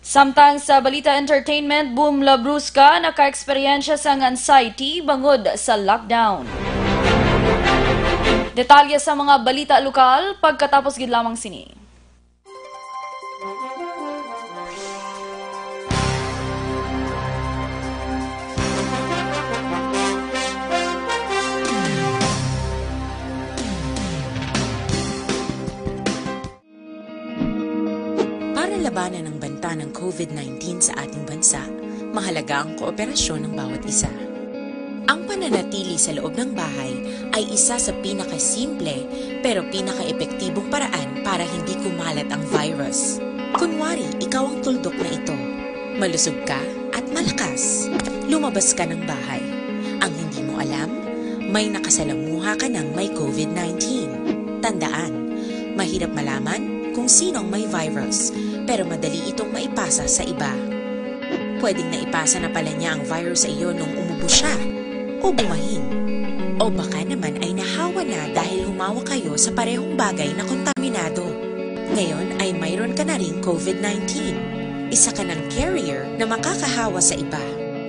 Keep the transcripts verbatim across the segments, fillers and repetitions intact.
Samtang sa balita entertainment, Boom Labrusca nakaeksperyensya sang anxiety bangod sa lockdown. Detalye sa mga balita lokal pagkatapos gid lamang sini. Para labanan ang banta ng COVID nineteen sa ating bansa, mahalaga ang kooperasyon ng bawat isa. Ang pananatili sa loob ng bahay ay isa sa pinakasimple pero pinakaepektibong paraan para hindi kumalat ang virus. Kunwari, ikaw ang tuldok na ito. Malusog ka at malakas. Lumabas ka ng bahay. Ang hindi mo alam, may nakasalamuha ka ng may COVID nineteen. Tandaan, mahirap malaman kung sino ang may virus, pero madali itong maipasa sa iba. Pwedeng naipasa na pala niya ang virus sa iyo nung umubo siya, o bumahin. O baka naman ay nahawa na dahil humawa kayo sa parehong bagay na kontaminado. Ngayon ay mayroon ka na ring COVID nineteen. Isa ka ng carrier na makakahawa sa iba.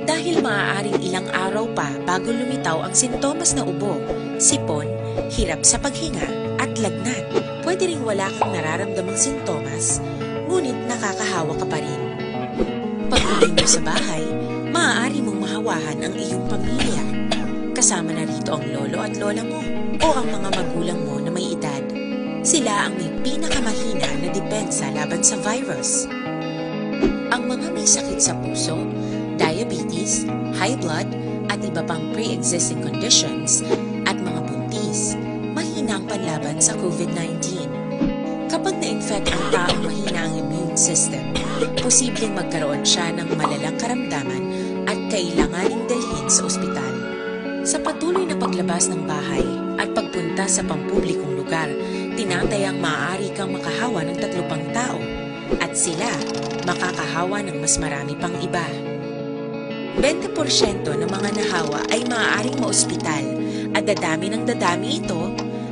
Dahil maaaring ilang araw pa bago lumitaw ang sintomas na ubo, sipon, hirap sa paghinga, at lagnat. Pwede ring wala kang nararamdamang sintomas, ngunit nakakahawa ka pa rin. Pag-uwi mo sa bahay, maaari mong mahawahan ang iyong pamilya. Kasama na rito ang lolo at lola mo o ang mga magulang mo na may edad. Sila ang may pinakamahina na depensa laban sa virus. Ang mga may sakit sa puso, diabetes, high blood, at iba pang pre-existing conditions, at mga buntis, mahina ang panlaban sa COVID nineteen. Kapag na-infect ang taong mahina ang immune system, posibleng magkaroon siya ng malalang karamdaman at kailanganing dalhin sa ospital. Sa patuloy na paglabas ng bahay at pagpunta sa pampublikong lugar, tinatayang maaari kang makahawa ng tatlo pang tao, at sila makakahawa ng mas marami pang iba. Bente porsyento ng mga nahawa ay maaaring maospital, at dadami ng dadami ito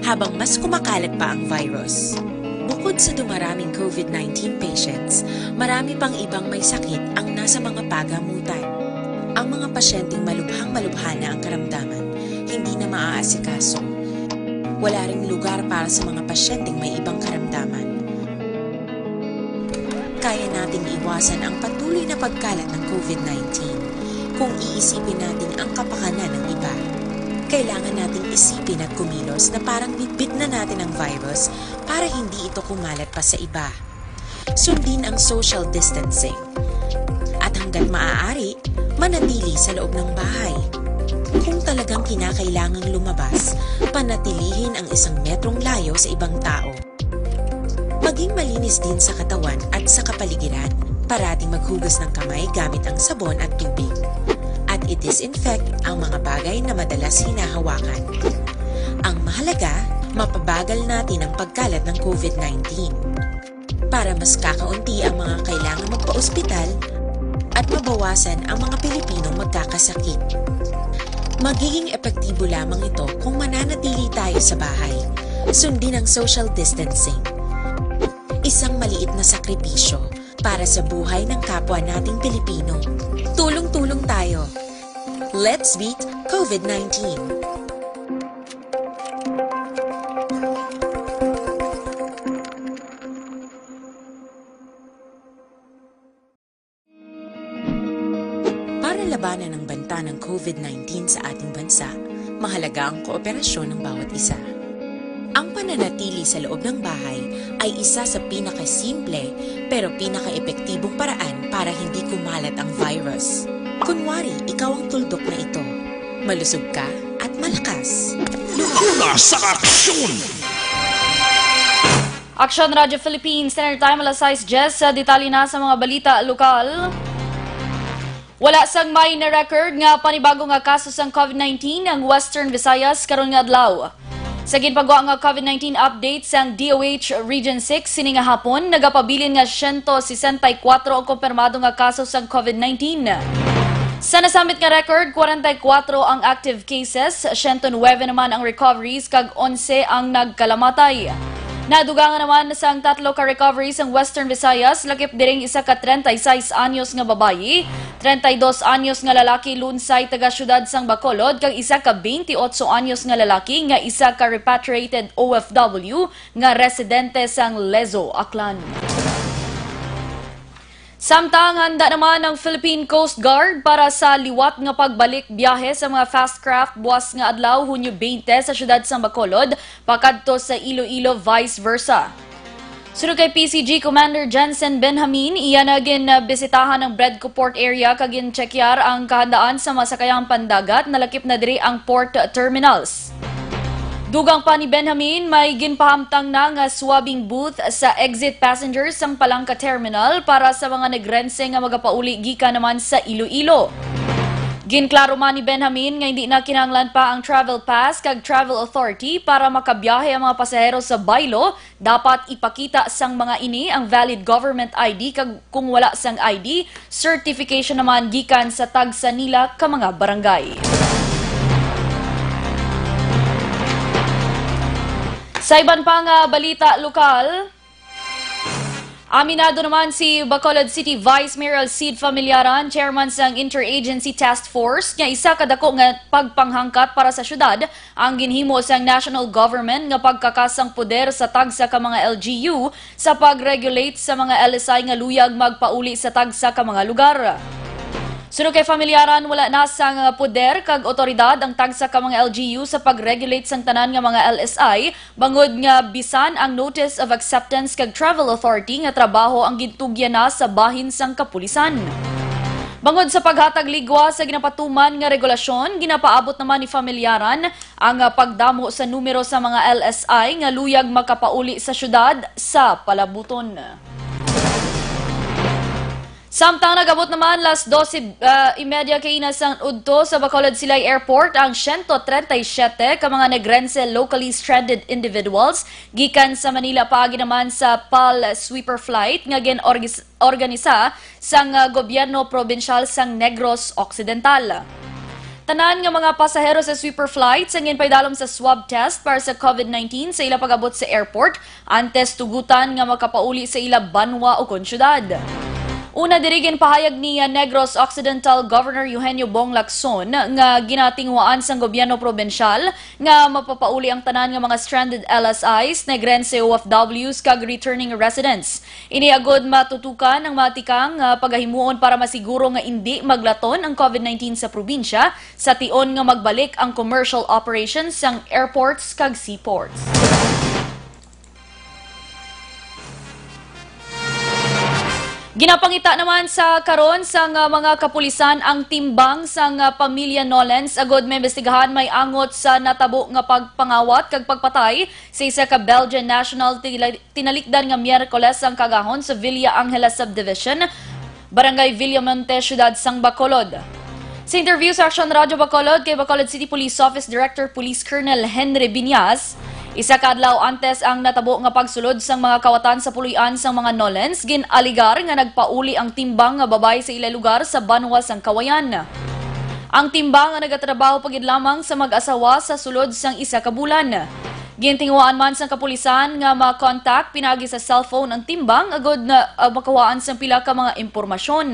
habang mas kumakalat pa ang virus. Bukod sa dumaraming COVID nineteen patients, marami pang ibang may sakit ang nasa mga pagamutan. Ang mga pasyenteng malubhang-malubha na ang karamdaman, hindi na maaasikaso. Wala ring lugar para sa mga pasyenteng may ibang karamdaman. Kaya nating iwasan ang patuloy na pagkalat ng COVID nineteen kung iisipin natin ang kapakanan ng iba. Kailangan nating isipin at kumilos na parang bitbit na natin ang virus para hindi ito kumalat pa sa iba. Sundin ang social distancing. At hanggat maaari, manatili sa loob ng bahay. Kung talagang kinakailangang lumabas, panatilihin ang isang metrong layo sa ibang tao. Maging malinis din sa katawan at sa kapaligiran. Parating maghugas ng kamay gamit ang sabon at tubig. At i-disinfect ang mga bagay na madalas hinahawakan. Ang mahalaga, mapabagal natin ang pagkalat ng COVID nineteen. Para mas kakaunti ang mga kailangang magpaospital at mabawasan ang mga Pilipinong magkakasakit. Magiging epektibo lamang ito kung mananatili tayo sa bahay, sundin ang social distancing. Isang maliit na sakripisyo para sa buhay ng kapwa nating Pilipino. Tulong-tulong tayo. Let's beat COVID nineteen. Para labanan ang banta ng COVID nineteen sa ating bansa, mahalaga ang kooperasyon ng bawat isa. Ang pananatili sa loob ng bahay ay isa sa pinakasimple pero pinakaepektibong paraan para hindi kumalat ang virus. Kunwari, ikaw ang tuldok na ito. Malusog ka at malakas. Una sa aksyon! Aksyon Radyo Philippines, Standard Time, alas sais diyes. Sa detalye na sa mga balita lokal. Wala sang may na-record nga panibago nga kaso sang COVID nineteen ang Western Visayas karon nga adlaw. Sa ginpagwa nga COVID nineteen update sang D O H Region six sini nga hapon, nagapabilin nga siyento sesenta y kuwatro ang kumpirmado nga kaso sang COVID nineteen. Sa nasambit nga record, kwarenta y kuwatro ang active cases, siyento nuwebe naman ang recoveries, kag onse ang nagkalamatay. Nadugangan naman sang tatlo ka recovery sang Western Visayas, lakip diring isa ka treinta y seis anyos nga babayi, treinta y dos anyos nga lalaki lunsay taga siyudad sang Bacolod, kag isa ka twenty-eight anyos nga lalaki nga isa ka repatriated O F W nga residente sang Lezo, Aklan. Samtang handa naman ang Philippine Coast Guard para sa liwat nga pagbalik biyahe sa mga fast craft buwas nga adlaw, Hunyo twenty, sa siyudad sang Bacolod pakadto sa Iloilo, vice versa. Suno kay P C G Commander Jensen Benjamin, iya na ginbisitahan ang Bredco Port Area kag ginchekyar ang kahandaan sa mga sakayang pandagat nalakip na diri ang port terminals. Dugang pa ni Benjamin, may ginpahamtang na nga swabbing booth sa exit passengers sang Palangka Terminal para sa mga Negrense nga magapauli gikan naman sa Iloilo. Ginklaro man ni Benjamin nga hindi na kinahanglan pa ang travel pass kag travel authority para makabiyahe ang mga pasahero sa baylo. Dapat ipakita sang mga ini ang valid government I D, kag kung wala sang I D, certification naman gikan sa tagsa nila ka mga barangay. Sa iban pa nga balita lokal, aminado naman si Bacolod City Vice Mayor Alcide Familiaran, chairman sang Interagency Task Force, nga isa ka dako nga pagpanghangkat para sa syudad ang ginhimo sang national government nga pagkakas sang poder sa tagsa ka mga L G U sa pag-regulate sa mga L S I nga luyag magpauli sa tagsa ka mga lugar. Suno kay Familiaran, wala na sang poder kag otoridad ang tagsa ka mga L G U sa pag-regulate sang tanan nga mga L S I, bangod nga bisan ang notice of acceptance kag travel authority nga trabaho ang gintugyan na sa bahin sang kapulisan. Bangod sa paghatag ligwa sa ginapatuman nga regulasyon, ginapaabot naman ni Familiaran ang, ah, pagdamo sa numero sa mga L S I nga luyag makapauli sa syudad sa palabuton. Samtang nag-abot naman las dose, ah, y media kaina sang udto sa Bacolod Silay Airport ang siyento treinta y siete ka mga Negrense locally stranded individuals gikan sa Manila paagi naman sa PAL sweeper flight nga gin-orgis-, organisa sang, ah, gobyerno probinsyal sang Negros Occidental. Tanan nga mga pasahero sa sweeper flights ang ginpaidalom sa swab test para sa COVID nineteen sa ila pag-abot sa airport antes tugutan nga makapauli sa ila banwa ukon syudad. Una diri, ginpahayag ni, ah, Negros Occidental Governor Eugenio Bong Lacson nga ginatinguhaan sang gobyerno probinsyal nga mapapauli ang tanan nga mga stranded L S Is, Negrense O F Ws, kag returning residents. Ini agud matutukan ang mga tikang nga pagahimuon para masiguro nga indi maglaton ang COVID nineteen sa probinsya sa tion nga magbalik ang commercial operations sang airports kag seaports. Ginapangita naman sa karon sang, ah, mga kapulisan ang timbang sang, ah, pamilya Nolens agud maimbestigahan may angot sa natabo nga pagpangawat kag pagpatay sa isa ka Belgian national tila-, tinalikdan nga Miyerkules sang kaagahon sa Villa Angela Subdivision, Barangay Villamonte, Siyudad sang Bacolod. Sa interview sa Aksyon Radyo Bacolod kay Bacolod City Police Office Director Police Colonel Henry Biñas, isa ka adlaw antes ang natabo nga pagsulod sang mga kawatan sa puloy-an sang mga Nolens, gin-alegar nga nagpauli ang timbang nga babay sa ila lugar sa banwa sang Kawayan. Ang timbang nga nagatrabaho pa gid lamang sa mag-asawa sa sulod sang isa ka bulan. Gintinguhaan man sang kapulisan nga ma-contact pinaagi sa cellphone ang timbang agud nga, ah, makawaan sang pila ka mga impormasyon.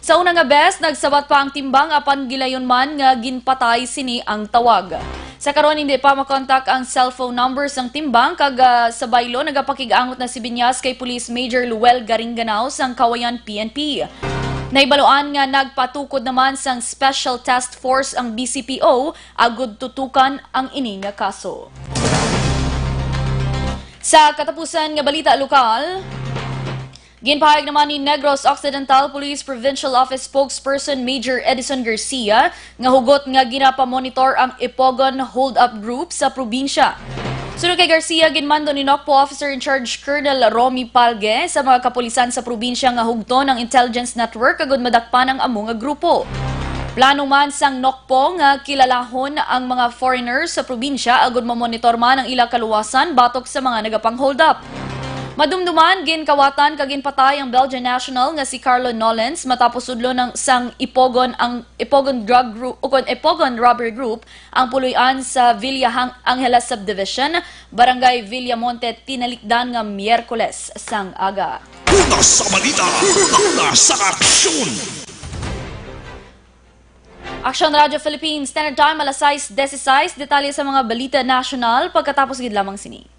Sa una nga bes, nagsabat pa ang timbang apan gilayon man nga ginpatay sini ang tawag. Sa karon, hindi pa makontak ang cellphone number sang timbang kag, ah, sa baylo nagapakig-angot na si Biñas kay Police Major Luel Garinganao sang Kawayan P N P. Nahibaluan nga nagpatukod naman sang Special Task Force ang B C P O agud tutukan ang ini nga kaso. Sa katapusan nga balita lokal, ginpahayag naman ni Negros Occidental Police Provincial Office Spokesperson Major Edison Garcia nga hugot nga ginapamonitor ang Ipogon hold-up group sa probinsya. Suno kay Garcia, ginmando ni NOCPO Officer in Charge Colonel Romy Palge sa mga kapulisan sa probinsya nga hugton ang intelligence network agud madakpan ang amo nga grupo. Plano man sang NOCPO nga kilalahon ang mga foreigners sa probinsya agud mamonitor man ang ila kaluwasan batok sa mga nagapang-hold up. Madumduman, ginkawatan kag ginpatay ang Belgian national nga si Carlo Nolens matapos sudlon ng sang Ipogon ang Ipogon drug group o kon Ipogon robbery group ang puloy-an sa Villa Hang-, Angeles Subdivision, Barangay Villamonte, tinalikdan nga Miyerkules sang aga. Una sa balita, una sa aksyon. Aksyon Radyo Philippines, Standard Time, alas sais dieciséis. Detalye sa mga balita nasyonal pagkatapos gid lamang sini.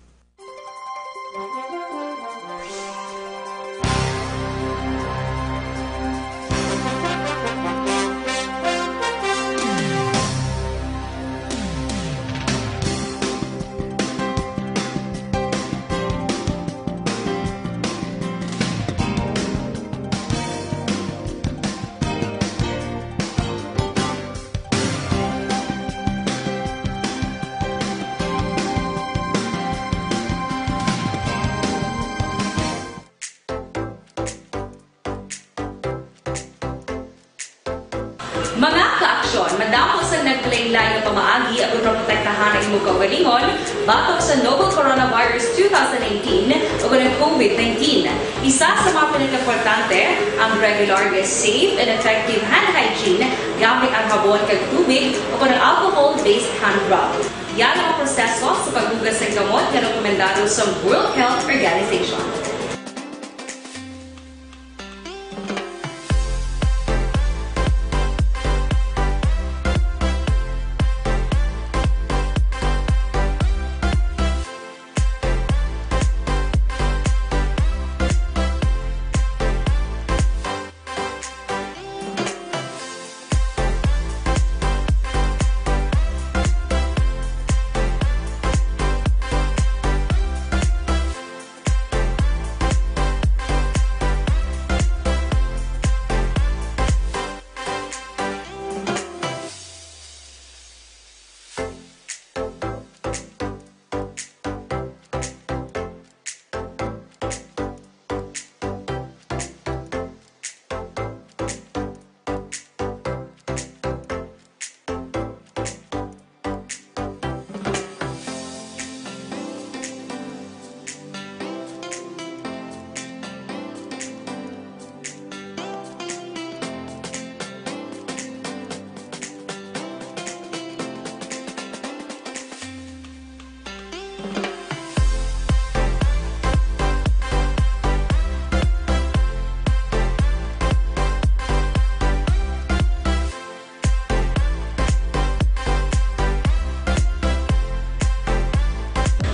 Mga kaaksyon, madamo sang nagkalainlain nga pamaagi aron maprotektahan ang imo kaugalingon batok sa novel coronavirus two thousand nineteen o ang COVID nineteen. Isa sa mga pinakaimportante, ang regular nga safe and effective hand hygiene gamit ang habon kag tubig o ang alcohol-based hand rub. Yan ang proseso sa paghugas sang kamot nga rekomendado sa World Health Organization.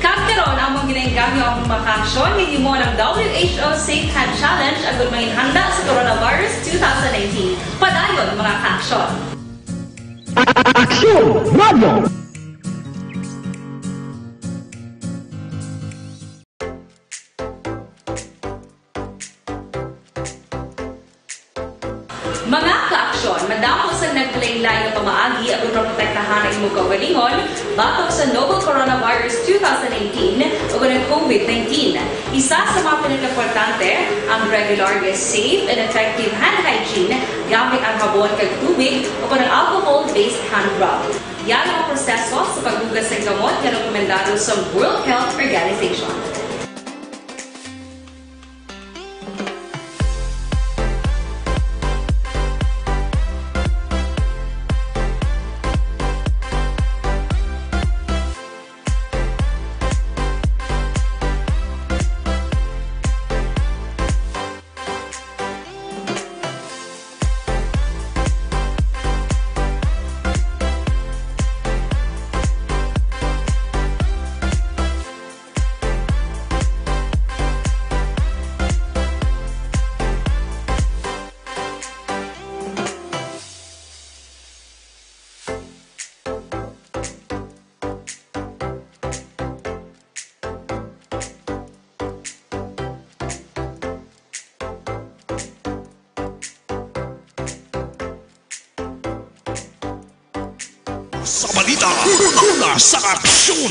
Kag karon, among ginaengganyo ang mga kaaksyon nga himuon ang W H O Safe Hand Challenge agud manginhanda sa coronavirus two thousand nineteen. Padayon, mga kaaksyon. Aksyon Radio! Mga kaaksyon, madamo sang nagkalainlain nga pamaagi aron maprotektahan ang imong kaugalingon batok sa novel coronavirus two thousand nineteen o ang COVID nineteen. Isa sa mga pinakaimportante, ang regular nga safe and effective hand hygiene gamit ang habon kag tubig o ang alcohol-based hand rub. Yan ang proseso sa paghugas sang kamot nga rekomendado sa World Health Organization. Sa balita, una sa aksyon.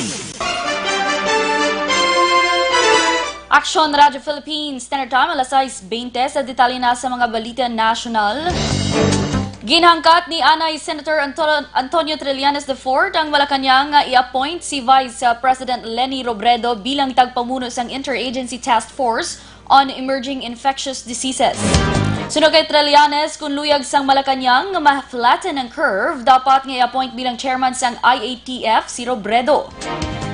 Aksyon Radyo Philippines, Standard Time, alas sais bente. Sa detalye na sa mga balita nasyonal. Ginhangkat ni anay Senator Anto-, Antonio Trillanes the fourth ang Malacañang nga i-appoint si Vice, uh, President Leni Robredo bilang tagpamuno sang Interagency Task Force on Emerging Infectious Diseases. Suno kay Trillanes, kung luyag sang Malacañang nga ma-flatten ang curve, dapat nga i-appoint bilang chairman sang I A T F si Robredo.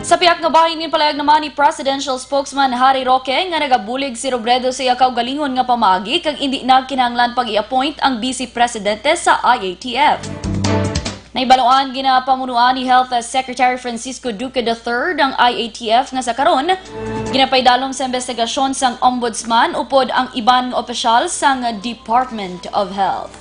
Sa pihak nga bahin, ginpalayag naman ni Presidential Spokesman Harry Roque nga nagabulig si Robredo sa iya kaugalingon nga pamaagi kag indi na kinahanglan pag-i-appoint ang Vice Presidente sa I A T F. Nahibaluan, ginapamunuan ni Health Secretary Francisco Duque the third ang I A T F nga sa karon ginapaidalom sa imbestigasyon sang Ombudsman upod ang iban nga opisyal sang Department of Health.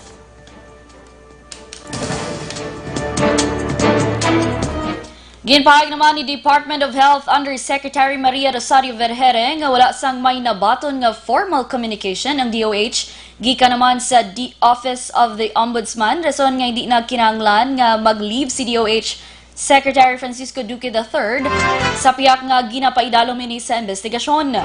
Ginpahayag naman ni Department of Health Undersecretary Maria Rosario Vergeire nga wala sang may nabaton nga formal communication ang D O H gikan naman sa D-, Office of the Ombudsman, rason nga hindi na kinahanglan nga mag-leave si D O H Secretary Francisco Duque the third sa pihak nga ginapaidalom ini sa imbestigasyon.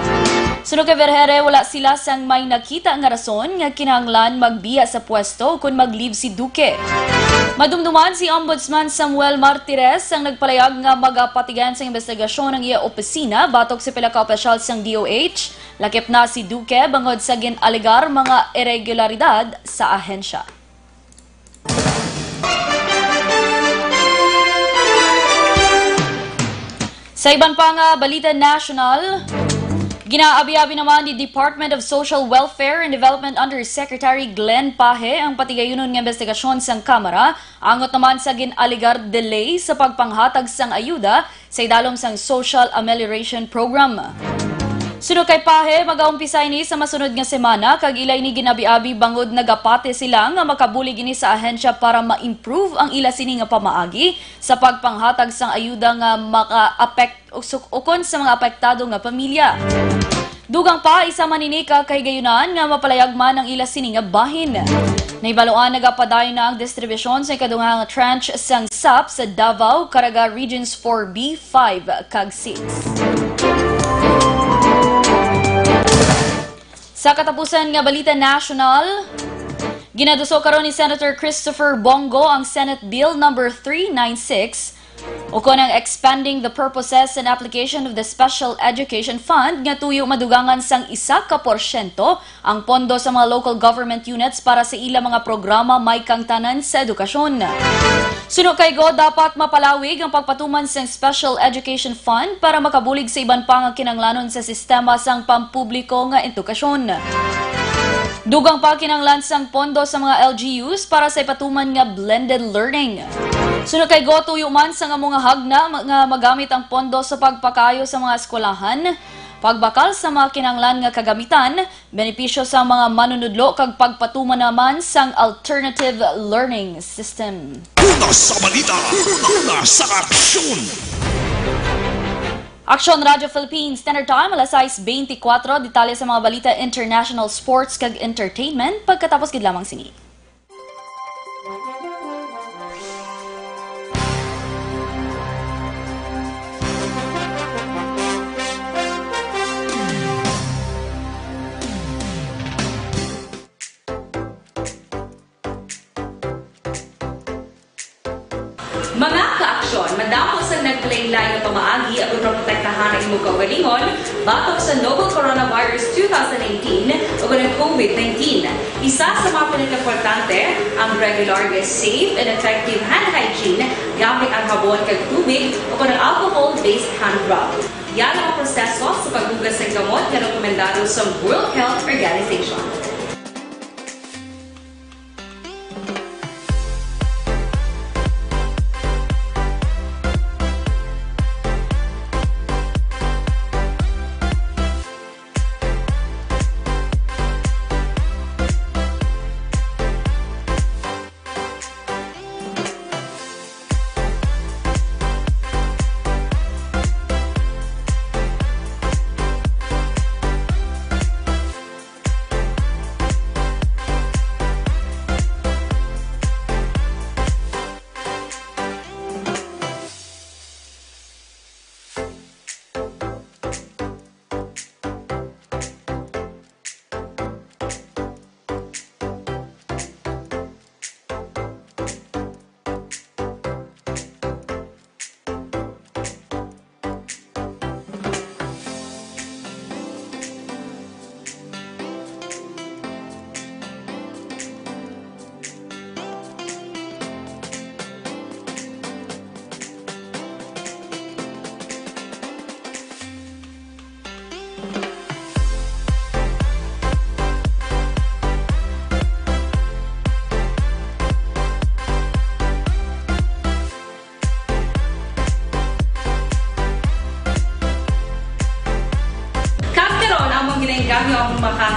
Suno kay Vergeire, wala sila sang may nakita nga rason nga kinahanglan magbiya sa pwesto kon mag-leave si Duque. Madumduman, si Ombudsman Samuel Martires ang nagpalayag nga magapatigayon sa imbestigasyon ang iya opisina batok sa pila ka opisyal sang D O H, lakip na si Duque, bangod sa gin-alegar mga iregularidad sa ahensya. Sa iban pa nga balita nasyonal, ginaabi-abi naman ni Department of Social Welfare and Development Undersecretary Glenn Paje ang patigayunon nga imbestigasyon sang Kamara angot naman sa gin-alegar delay sa pagpanghatag sang ayuda sa idalom sang Social Amelioration Program. Suno kay Paje, magaumpisa ini sa masunod nga semana kag ila ini ginabi-abi bangod nagapati sila nga makabulig ini sa ahensya para ma-improve ang ila sini nga pamaagi sa pagpanghatag sang ayuda nga maka-apek-, usuk-, ukon sa mga apektado nga pamilya. Dugang pa, isa man ini ka kahigayunan nga mapalayag man ang ila sini nga bahin. Nahibaluan, nagapadayon na ang distribusyon sa ikaduha nga tranche sang sap sa Davao, Caraga Regions four B, five, kag six. Sa katapusan nga balita nasyonal, ginaduso karon ni Senator Christopher Bong Go ang Senate Bill number three nine six, ukon ang Expanding the Purposes and Application of the Special Education Fund, nga tuyo madugangan sang isa ka porsyento ang pondo sa mga local government units para sa ila mga programa may kaangtanan sa edukasyon. Suno kay Go, dapat mapalawig ang pagpatuman sang Special Education Fund para makabulig sa iban pa nga kinahanglanon sa sistema sang pampubliko nga edukasyon. Dugang pa, kinahanglan sang pondo sa mga L G Us para sa ipatuman nga blended learning. Suno kay Go, tuyo man sang amo nga hagna ma-, nga magamit ang pondo sa pagpakaayo sa mga eskwelahan, pagbakal sa mga kinahanglan nga kagamitan, benepisyo sa mga manunudlo, kag pagpatuman naman sang alternative learning system. Una sa balita, una sa aksyon. Aksyon Radyo Philippines, Standard Time, alas sais beintikwatro. Detalye sa mga balita, international, sports, kag entertainment pagkatapos gid lamang sini. Mga kaaksyon, madamo sang naglain-lain nga pamaagi agud maprotektahan ang imo kaugalingon batok sa novel coronavirus two thousand eighteen o ang COVID nineteen. Isa sa mga pinakaimportante, ang regular nga safe and effective hand hygiene gamit ang habon kag tubig o ang alcohol-based hand rub. Yara ang proseso sa paghugas sang kamot nga rekomendado sa World Health Organization.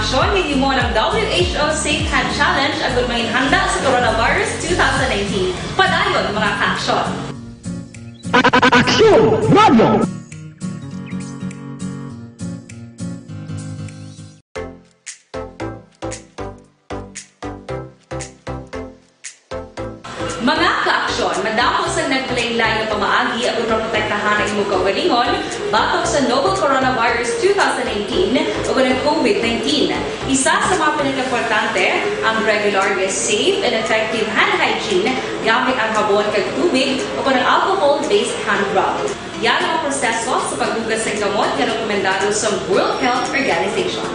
Aksyon nga gihimo ang W H O Safe Hand Challenge agud mangin handa sa coronavirus two thousand nineteen. Padayon, mga ka-aksyon. Aksyon Radio. Mga ka-aksyon, madamo sang naglain-lain nga pamaagi agud maprotektahan ang imong kaugalingon batok sa novel coronavirus two thousand nineteen ug ang COVID nineteen. Isa sa mga pinakaimportante, ang regular nga safe and effective hand hygiene gamit ang habon kag tubig o kon ang alcohol-based hand rub. Yara ang proseso sa paghugas sang kamot nga rekomendado sa World Health Organization.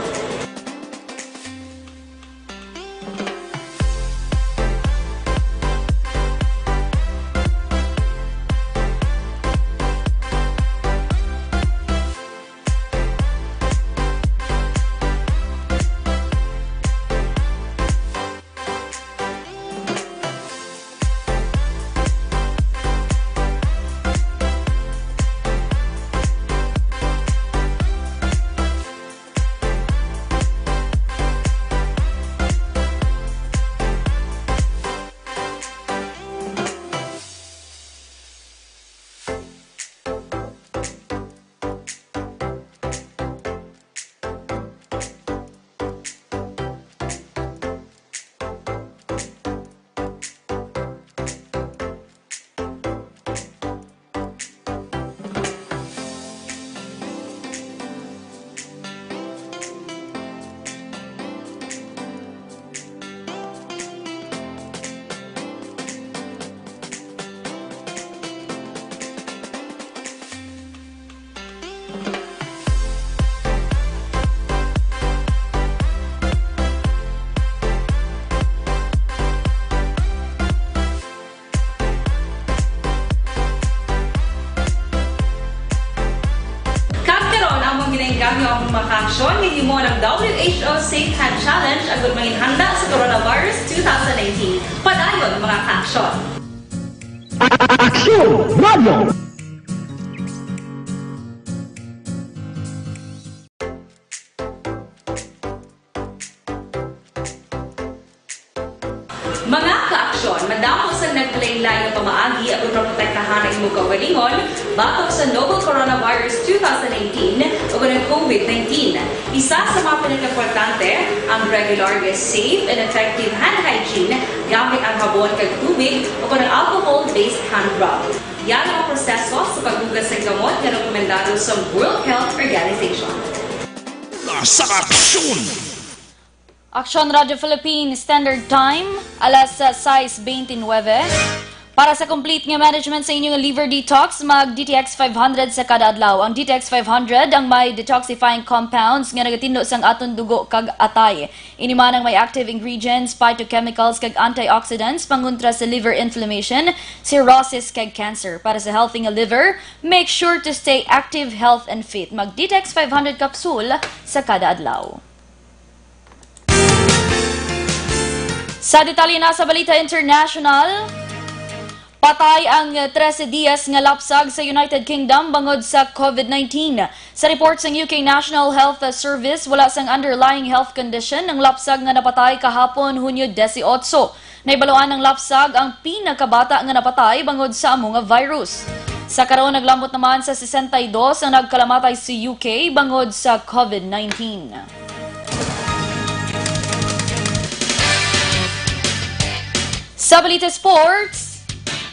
Kag karon, amon ginainggangyo ang mga ka-aksyon nga gihimo ang W H O Safe Hand Challenge agud mangin handa sa coronavirus two thousand nineteen. Padayon, mga ka-aksyon. Aksyon Radio. Mga ka-aksyon, madamo sang naglain-lain nga pamaagi agud maprotektahan ang imong kaugalingon batok sa novel coronavirus two thousand nineteen ug ang COVID nineteen. Isa sa mga pinakaimportante, ang regular nga safe and effective hand hygiene gamit ang habon kag tubig o kon ang alcohol-based hand rub. Yara ang proseso sa paghugas sang kamot nga rekomendado sa World Health Organization. Sa aksyon! Aksyon Radio Philippines Standard Time, alas sais bente nuebe. Para sa complete nga management sa inyo nga liver detox, mag D T X five hundred sa kada adlaw. Ang D T X five hundred ang may detoxifying compounds nga nagatinlo sang aton dugo kag atay. Ini man ang may active ingredients, phytochemicals, kag antioxidants pangontra sa liver inflammation, cirrhosis, kag cancer. Para sa healthy nga liver, make sure to stay active, health, and fit. Mag D T X five hundred capsule sa kada adlaw. Sa detalye na sa balita international, patay ang trese Diaz nga lapsag sa United Kingdom bangod sa COVID nineteen. Sa report sang U K National Health Service, wala sang underlying health condition ang lapsag nga napatay kahapon, Hunyo dieciocho. Nahibaluan ang lapsag ang pinakabata nga napatay bangod sa amo nga virus. Sa karon, naglambot naman sa sesenta y dos ang nagkalamatay sa U K bangod sa COVID nineteen. Sa balita sports,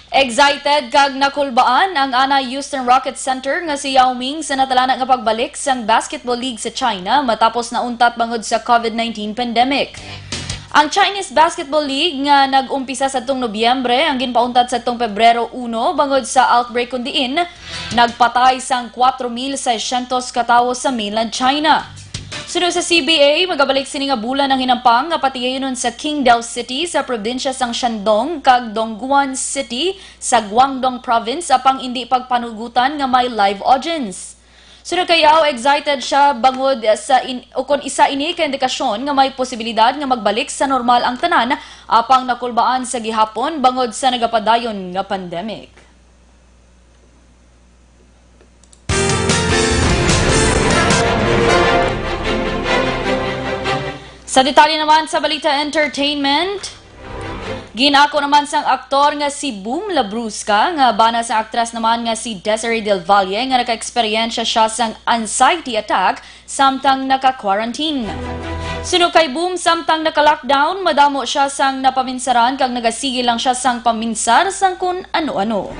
excited kag nakulbaan ang anay Houston Rockets center nga si Yao Ming sa natalana nga pagbalik sang Basketball League sa China matapos nauntat bangod sa COVID nineteen pandemic. Ang Chinese Basketball League nga nag-umpisa sadtong Nobyembre ang ginpauntat sadtong Pebrero uno bangod sa outbreak, kun diin nagpatay sang kuwatro mil seiscientos ka tawo sa mainland China. Suno sa C B A, magabalik sini nga bulan ang hinampang nga patigayonon sa Qingdao City sa probinsya sang Shandong kag Dongguan City sa Guangdong Province apang indi pagpanugutan nga may live audience. Suno kay Yao, excited siya bangod sa in-, ukon isa ini ka indikasyon nga may posibilidad nga magbalik sa normal ang tanan, apang nakulbaan sa gihapon bangod sa nagapadayon nga pandemic. Sa detalye naman sa balita entertainment, ginako naman sang aktor nga si Boom Labrusca nga bana sang aktres naman nga si Desiree Del Valle nga naka-eksperyensya siya sang anxiety attack samtang naka-quarantine. Suno kay Boom, samtang naka-lockdown, madamo siya sang napaminsaran kag nagasigi lang siya sang paminsar sang kun ano-ano.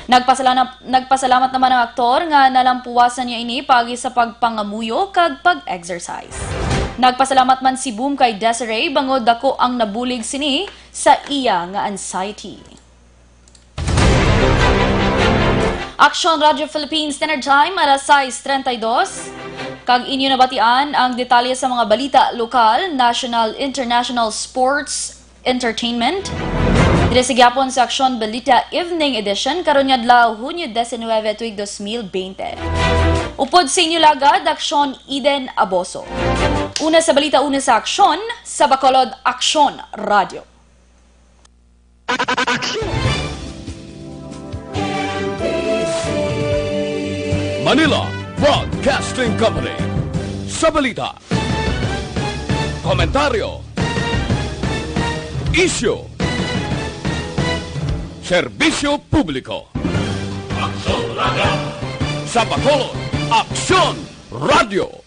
Nagpasalana-, nagpasalamat naman ang aktor nga nalampuwasan niya ini paagi sa pagpangamuyo kag pag-exercise. Nagpasalamat man si Boom kay Desiree bangod dako ang nabulig sini sa iya nga anxiety. Aksyon Radyo Philippines Standard Time, alas sais treinta y dos. Kag inyo nabatian ang detalye sa mga balita lokal, national, international, sports, entertainment. Diri sa gihapon sa Aksyon Balita Evening Edition, karon nga adlaw, Hunyo diecinuebe, tuig dos mil veinte. Upod sa inyo lagad, Aksyon Eden Aboso. Una sa balita, una sa aksyon, sa Bacolod, Aksyon Radyo. Manila Broadcasting Company. Sa balita, komentaryo, isyu, serbisyo publiko. Aksyon Radyo. Sa Bacolod, Aksyon Radyo.